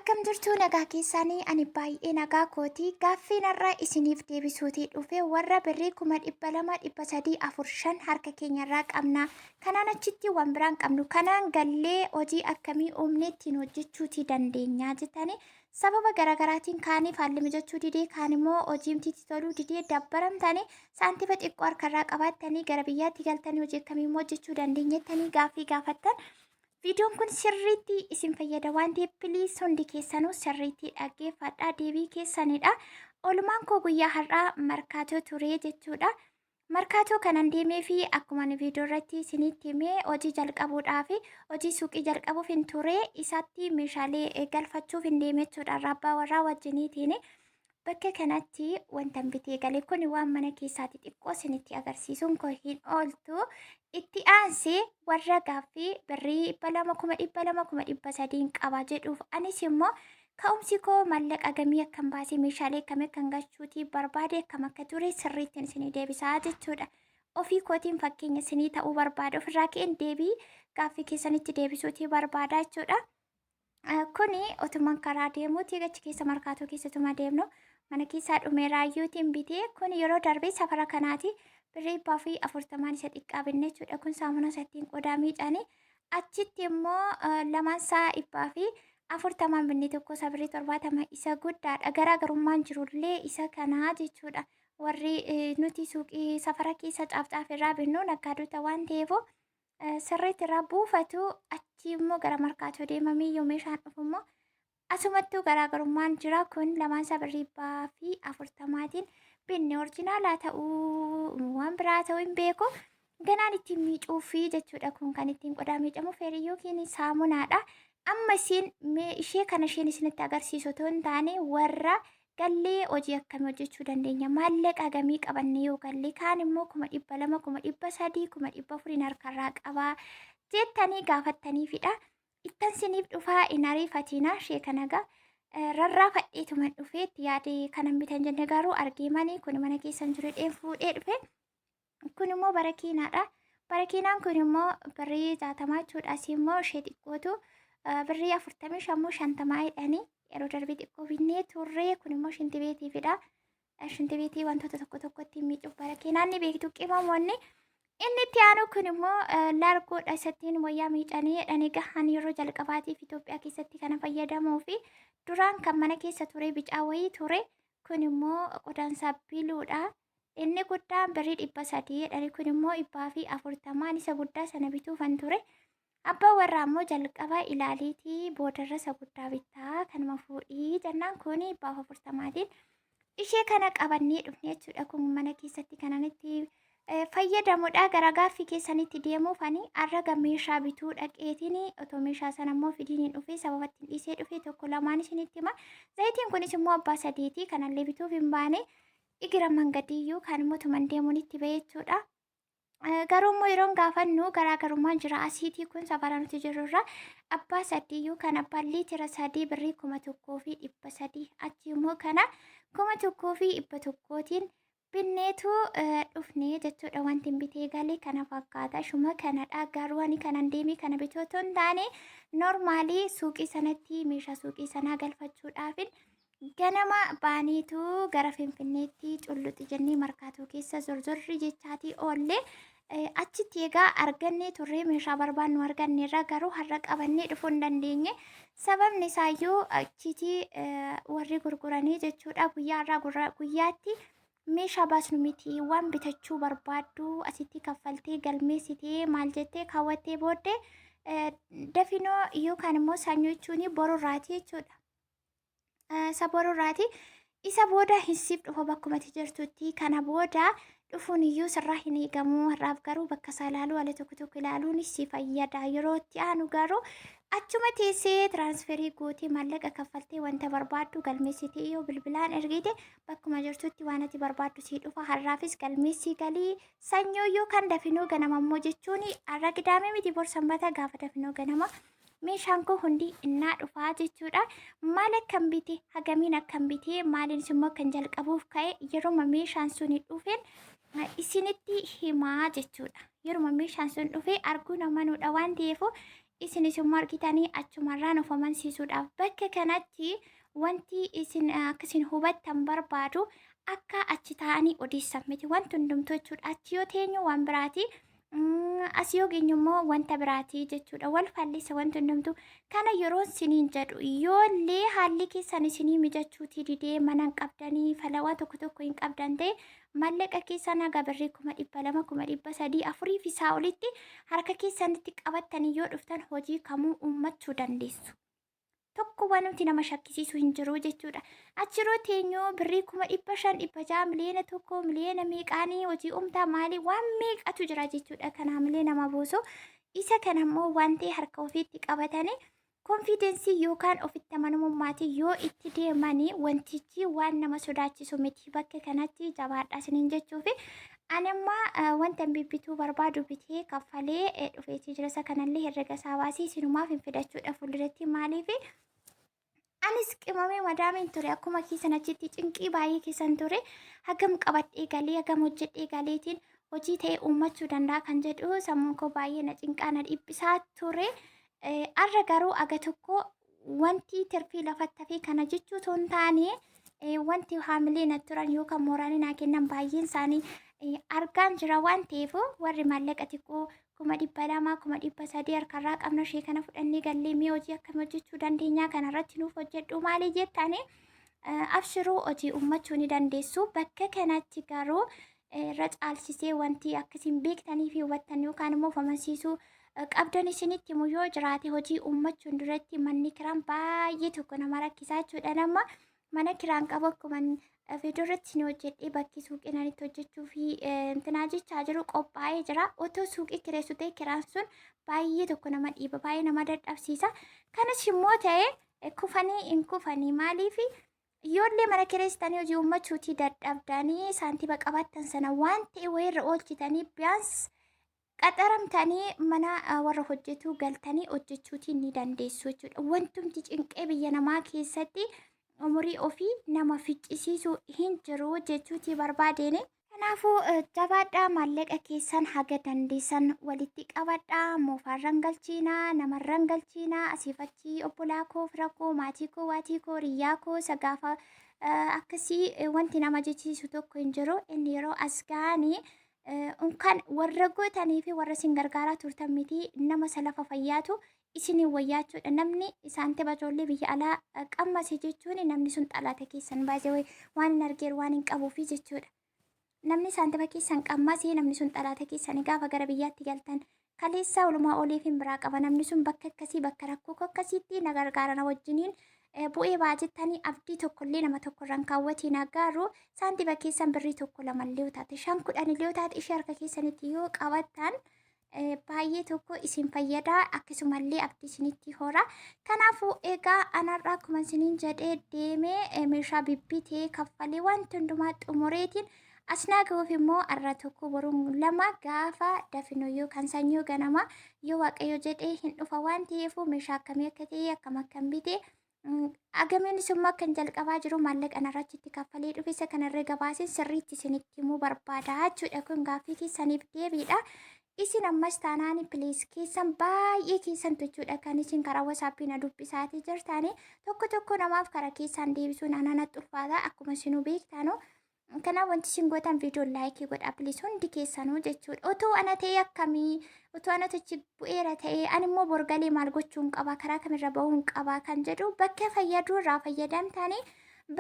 Akkam jirtu nagaa keessanii? Ani baay'ee nagaa kooti. Gaaffiin har'a isiniif deebisuutii dhufe warra birrii 200,000, 300, 4, 5 harka keenyarraa qabna. Kanaan achitti waan biraan qabnu. Kanaan gallee hojii akkamii uumnee ittiin hojjechuutii dandeenya jettanii sababa garaagaraatiin kaaniif haalli mijachuu didee, kaan immoo hojiimtiitti toluu didee dabbaramtanii saantima xiqqoo harkarraa qabaattanii gara biyyaatti galtanii hojii akkamii immoo hojjechuu dandeenya jettanii gaaffii gaafattan. Viidiyoon kun sirriitti isin fayyada waan ta'eef please hundi keessanuu sirriitti dhaggeeffadhaa, deebii keessanidha. Oolmaan koo guyyaa har'aa Markaatoo ture jechuudha. Markaatoo kanan deemee fi akkuma ani viidiyoo irratti isinitti himee hojii jalqabuudhaaf, hojii suuqii jalqabuuf hin ture, isatti meeshaalee galfachuuf hin deeme jechuudha. Abbaa warraa wajjiniitiin bakka kanatti wantan bitee gale kun waan mana keessaati, xiqqoo isinitti agarsiisuun koo hin ooltu. Itti aansee warra gaaffii birrii 200, 200,000, 300,000 qaba jedhuuf anis immoo ka'umsi koo maallaqa gamii akkam baasee meeshaalee akkamii akkan galchuutii barbaade akkam akka ture sirriittiin isinii deebisaa jechuudha. Ofii kootiin fakkeenya isinii ta'uu barbaada. Ofirraa ka'een deebii gaaffii keessanitti deebisuutii barbaada jechuudha. Kuni otuman karaa deemuuti achi keessa Markaatoo keessatuma deemnu mana keessaa dhumee raayyuutiin bitee. Kun yeroo darbee safara kanaati birrii 140n isa xiqqaa binne jechuudha. Kun saamunaa isa ittiin qodaa miicanii, achitti immoo lamaan isaa 140n binne, tokko isaa birrii 70 isa guddaadha. Garaagarummaan jirullee isa kanaa jechuudha. Warri nuti suuqii safara keessa caaf caaf irraa binnu naggaadota waan ta'eef sirriitti irraa buufatu. Achi immoo gara Markaatoo deemamee yoo meeshaan dhufu immoo asumattuu garaagarummaan jira. Kun lamaan isaa birrii 140n binne. Orjinaalaa ta'uu waan biraa ta'uu hin beeku. Ganaan ittiin miicuufi jechuudha. Kun kan ittiin qodaa miicamu feerii yookiin saamunaadha. Amma isiin ishee kana isheen isinitti agarsiisu otoo hin taane, warra gallee hojii akkamii hojjechuu dandeenya, maallaqa hagamii qabannee yoo galle, kaan immoo 200,000, 300,000, 400,000 harkarraa qabaa jettanii gaafattaniifidha. Ittan siniif dhufaa, hin ariifatina. Ishee kana gaa rarraafadheetuman dhufee itti yaade kanan bitan jenne, garuu argeemanii kun mana keessan jiru dheen fuudhee dhufe. Kun immoo barakiinaadha. Barakiinaan kun immoo birrii 60 jechuudha. Asii immoo ishee xiqqootu birrii 45 moo 50 jedhanii yeroo darbee xiqqoo binnee turre. Kun immoo shintibeetiifidha. Shintibeetii wantoota tokko tokko ittiin miicuuf barakiinaan ni beektu qimamoonni. Inni itti aanu kun immoo largoodha. Isattiin wayyaa miicanii jedhanii gahan yeroo jalqabaatiif Itoophiyaa keessatti kana fayyadamuu fi duraan kan mana keessa ture bicaa wayii ture. Kun immoo qodaansaa biluudha. Inni guddaan birrii 300 jedhani, kun immoo 140n isa guddaa sana bituufan ture. Abbaan warraa immoo jalqaba ilaaliitii boodarra isa guddaa bittaa, kanuma fuudhii jennaan kun 140n ishee kana qabannee dhufne jechuudha. Kun mana keessatti kanan itti fayyadamudha. Gara gaaffii keessanitti deemuufani har'a meeshaa bituu dhaqeetiin otoo meeshaa sana immoo fidiin hin dhufee sababa ittiin dhiisee dhufe tokko lamaan isinitti hima. Zayitiin kunis immoo abbaa sadeeti, kanallee bituuf hin baane. Igira mangadiyyuu kan immoo tuman deemuun itti ba'e jechuudha. Garuu immoo yeroon gaafannu garaagarummaan jira. Asiitii kun safara nuti jirrurra abbaa sadiyyuu kan abbaan liitira 3 birrii 1300, achi immoo kana 1100n binneetu dhufne jechuudha. Wanti hin bitee galee kana fakkaata. Shuma kanadha. Garuu ani kanan deemee kana bituu otoo hin taane normaalii suuqii sanatti meeshaa suuqii sanaa galfachuudhaafin ganama baaneetu gara Finfinneetti culluxi jennee Markaatoo keessa zorzorri jechaatii oolle. Achitti egaa argannee turre, meeshaa barbaannu arganneerra, garuu har'a qabannee dhufuu hin dandeenye. Sababni isaayyuu achitti warri gurguranii jechuudha guyyaa har'aa guyyaatti meeshaa baasnu miti, waan bitachuu barbaaddu asitti kaffaltee galmeessitee maal jettee kaawwattee booddee dafinoo yookaan immoo sanyoo jechuun borurraati jechuudha. Isa borurraati. Isa booda hin siif dhufa bakkumatti jirtutti. Kana booda dhufuun iyyuu sirraa hin eegamu. Har'aaf garuu bakka isaa ilaaluu, haala tokko tokko ilaaluun si fayyada. Yeroo itti aanu garuu achuma teessee tiraansferii gootee maallaqa kaffaltee wanta barbaaddu galmeessitee yoo bilbilaan ergite bakkuma jirtutti waan ati barbaaddu sii dhufa. Har'aafis galmeessii galii sanyoo yookaan dafinoo ganama immoo jechuun har'a Qidaamee miti, bor Sanbata gaafa dafinoo ganama meeshaan koo hundi innaa dhufaa jechuudha. Maal akkan bite, hagamiin akkan bite, maaliinis immoo akkan jalqabuuf ka'e yeruma meeshaan sun dhufeen isinitti himaa jechuudha. Yeruma meeshaan sun dhufe arguu namanuudha waan ta'eef Isinis immoo argitanii achumarraan of amansiisuudhaaf bakka kanatti wanti isin akka isin hubattan barbaadu akka achi taa'anii odeessan miti wanti hundumtuu jechuudha. Achi yoo teenyu waan biraati. As yoo geenyu immoo wanta biraati jechuudha. Wal faallisa wanti hundumtuu. Kana yeroon siniin jedhu yoollee haalli keessan isinii mijachuutii didee mana hin qabdanii falawaa tokko tokko hin qabdan ta'e Maallaqa keessan haga birrii 200,000, 300,000, afurii fi isaa olitti harka keessanitti qabattanii yoo dhuftan hojii kamuu uummachuu dandeessu. Tokko wanti nama shakkisiisu hin jiru jechuudha. Achi yeroo teenyu birrii 500,000, 600,000, 1 miliyoona, miliyoona meeqaanii hojii uumtaa maalii waan meeqatu jira jechuudha. Kan haamilee nama buusu. Isa kana immoo waan ta'e harka ofiitti qabatanii Konfiidensii yookaan ofitti amanamummaatiin yoo itti deemanii wantichi waan nama sodaachisu miti. Bakka kanatti jabaadhaa isiniin jechuufi ani amma wanta hin bibbituu barbaadu bitee kaffalee dhufeetii jira. Isa kanallee herrega isaa baasee isinumaaf hin fidachuudha fuulduratti maaliifi anis qimamee madaamiin ture akkuma keessan achitti cinqii baay'ee keessan ture hagam qabadhee galee hagam hojjedhee galeetiin hojii ta'e uummachuu danda'a kan jedhu sammuun koo baay'ee na cinqaa na dhiphisaa ture. Arra garuu aga tokko wanti tirfii lafatti hafee kana jechuu osoo hin taane wanti haamilee na turan yookaan mooraalii naa kennan baay'een isaanii argaan jira waan ta'eef warri maallaqa xiqqoo 200,000 300,000 harkarraa qabna ishee kana fudhannee gallee mee hojii akkamii hojjechuu dandeenyaa kanarratti nuuf hojjedhu maalii jettanii abshiruu hojii ummachuu ni dandeessu bakka kanatti garuu irra caalchisee wanti akkasiin beektanii fi hubattan yookaan immoo of amansiisuu qabdan isinitti himu yoo jiraate hojii uummachuun duratti manni kiraan baay'ee tokko nama rakkisaa jechuudha. Nama mana kiraan qabu akkuma viidiyoo irratti ni hojjedhee bakki suuqiin ani itti hojjechuu fi intinaa jechaa jiru qophaa'ee jira. Otoo suuqii kireessu ta'e kiraan sun baay'ee tokko nama dhiiba baay'ee nama dadhabsiisa. Kanas immoo ta'e kufanii hin kufanii maaliif Ijoollee mana kireessitanii hojii uummachuutii dadhabdanii saantima qabaattan sana waan ta'e wayirra oolchitanii biyaans qaxaramtanii mana warra hojjetuu galtanii hojjechuutii ni dandeessu jechuudha. Wantumti cinqee biyya namaa keessatti umurii ofii nama ficcisiisu hin jiru jechuutii barbaadeen. Kanaafuu jabaadhaa maallaqa keessan haga dandeessan walitti qabadhaa moofaarran galchiinaa namarran galchiinaa asiif achii obbolaa koo fira koo maatii koo waatii koo riyyaa koo isa gaafa akkasii wanti nama jechisiisu tokko hin jiru inni yeroo as ga'anii unkaan warra gootanii fi warra isin gargaaraa turtan miti nama isa lafa fayyaatu isiniin wayyaa jechuudha. Namni saantima ijoollee biyya alaa qammase jechuun namni sun xalaata keessan baay'ee waan hin argeeru waan hin qabuufi jechuudha. Namni saantima keessan qammase namni sun xalaata keessan gaafa gara biyyaatti galtan kaleessaa olumaa oliif hin biraa qaba. Namni sun bakka akkasii bakka rakkoo akkasiitti na gargaara na wajjiniin bu'ee ba'a jettanii abdii tokkollee nama tokkorra hin kaawwatiin garuu saantima keessan birrii tokko lamallee yoo taate shan kudhanillee yoo taate ishee harka keessanitti yoo qabattan baay'ee tokko isin fayyada akkasumallee abdii isinitti hora. Kanaafuu egaa anarraa akkuma isiniin jedhee deemee meeshaa bibbitee kaffalee wanti hundumaa xumureetiin as naa ga'uuf immoo arra tokko boruun lama gaafa dafinu yookaan sanyoo ganama yoo waaqayyo jedhee hin dhufa waan ta'eef meeshaa akkamii akka ta'e akkam akkam bite agamiinis immoo akkan jalqabaa jiru maallaqa narratti itti kaffalee dhufe isa kanarra gabaaseen sirriitti isinitti himuu barbaada jechuudha. Kun gaaffii keessaniif deebiidha. Isin ammas taanaan please keessan baay'ee keessantu jechuudha kan isin karaa wasaappii na dubbisaatii jirtani tokko tokko namaaf karaa keessaan deebisuun anaa natti ulfaata akkuma isinuu beektanu. Kanaaf wanti isin gootan viidiyoo laayikii godhaa please hundi keessanuu jechuudha. Otoo ana ta'ee akkamii otoo ana tochi bu'eera ta'ee ani immoo borgalee maal gochuun qaba karaa kamirra bahuun qaba kan jedhu bakka fayyaduu irraa fayyadamtanii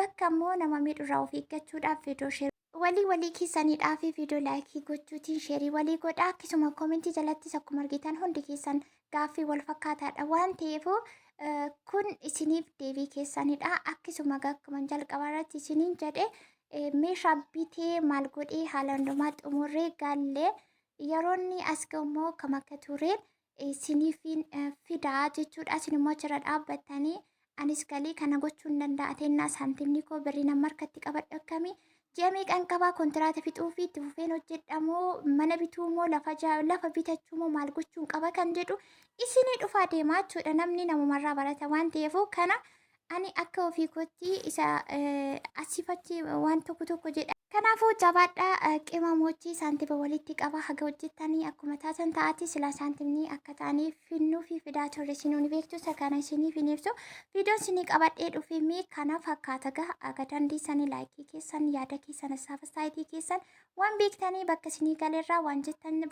bakka immoo nama miidhu irraa of eeggachuudhaaf viidiyoo sheer walii walii keessaniidhaa fi viidiyoo laayikii gochuutiin sheerii walii godhaa akkasuma koomentii jalattis akkuma argitan hundi keessan gaaffii wal fakkaataadha waan ta'eef kun isiniif deebii keessanidha. Akkasuma akkuma jalqaba irratti isiniin jedhe meeshaa bitee maal godhee haala hundumaa xumurree gallee yeroo inni as ga'u immoo kam akka ture isiniifin fidaa jechuudha. Isin immoo achirra dhaabbattanii anis galii kana gochuu hin danda'a teennaa saantimni koo birrii nama harkatti qabadhu akkamii ji'a meeqan qabaa kontiraata fixuu fi itti fufeen hojjedha moo mana bituu moo lafa lafa bitachuu moo maal gochuun qaba kan jedhu isinii dhufaa deemaa jechuudha. Namni namumarraa barata waan ta'eef kana ani akka ofii kootti isa asiifachi waan tokko tokko jedha. Kanaafuu jabaadhaa qimamochii saantima walitti qaba haga hojjettanii akkuma taatan ta'aati silaa saantimni akka ta'anii finnuu fi fidaa turre isinuu ni beektu isa kana isiniif hin ibsu. Viidiyoon isinii qabadhee dhufe mee kana fakkaata gaha aga dandeessanii laayikii keessan yaada keessan asaafa saayitii keessan waan beektanii bakka isinii galerraa waan jettan.